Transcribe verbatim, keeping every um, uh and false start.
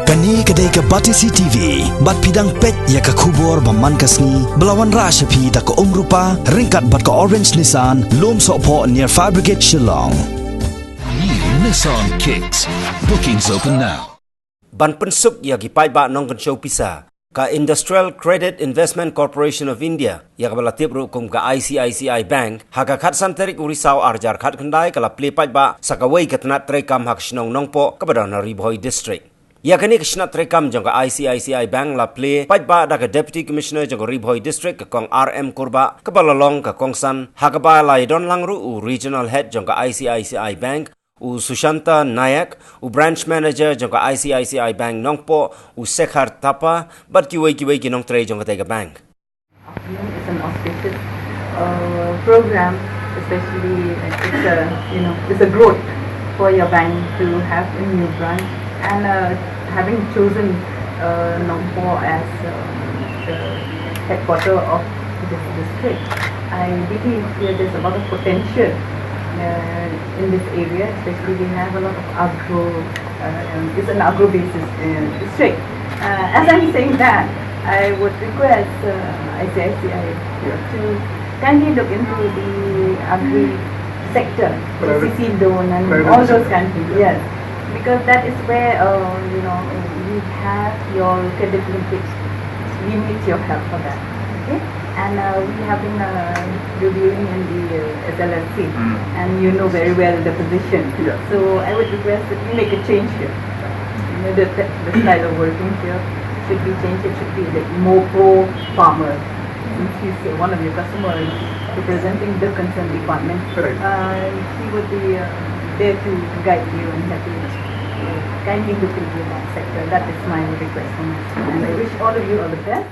Kane ka dei ka Batesi T V, bad phi dang peit ïa ka khubor ba man ka sngi, ba la wanrah sha phi da ka Umrupa, ryngkat bad ka Orange Nissan, Lum Sohphoh near Fire Brigade Shillong. New Nissan Kicks. Bookings open now. Ban pynsuk ïa ki paidbah nongkynshew pisa, ka Industrial Credit Investment Corporation of India, ïa kaba la tip ruh kum ka I C I C I Bank, ha ka khatsan tarik u Risaw arhajar khatkhyndai ka la plie paidbah sa kawei ka tnat treikam ha ka shnong Nongpoh kaba don ha Ri Bhoi District. Ïa kane ka tnat treikam jong ka I C I C I Bank la plie paidbah da ka Deputy Commissioner jong ka Ri Bhoi District, ka Kong R M Kurbah, kaba la long ka kongsan, ha kaba la ïadon lang ruh u Regional Head jong ka I C I C I Bank, u Sushanta Nayak, u Branch Manager jong ka I C I C I Bank Nongpoh, u Sekhar Thapa, bad kiwei kiwei ki nongtrei jong katei ka bank. Afternoon is an auspicious uh, program, especially uh, it's a you know it's a growth for your bank to have a new branch, and uh, having chosen uh, Nongpoh as uh, the headquarter of this district, I believe there is a lot of potential uh, in this area, especially we have a lot of agro, uh, it's an agro-based uh, district. Uh, as I'm saying that, I would request uh, I C I C I to kindly look into the agri sector, the C C loan and all those kind of things. Yes, because that is where uh, you know we have your credit linkage. We need your help for that. Okay, and uh, we have been uh, reviewing in the uh, S L F C, and you know very well the position. So I would request that we make a change here. You know, the, the style of working here should be changed. It should be like more pro farmer. Since he's uh, one of your customers representing the concerned department, uh, he would be uh, there to guide you and help you. Kindly look into that sector. That is my request from you. And I wish all of you all the best.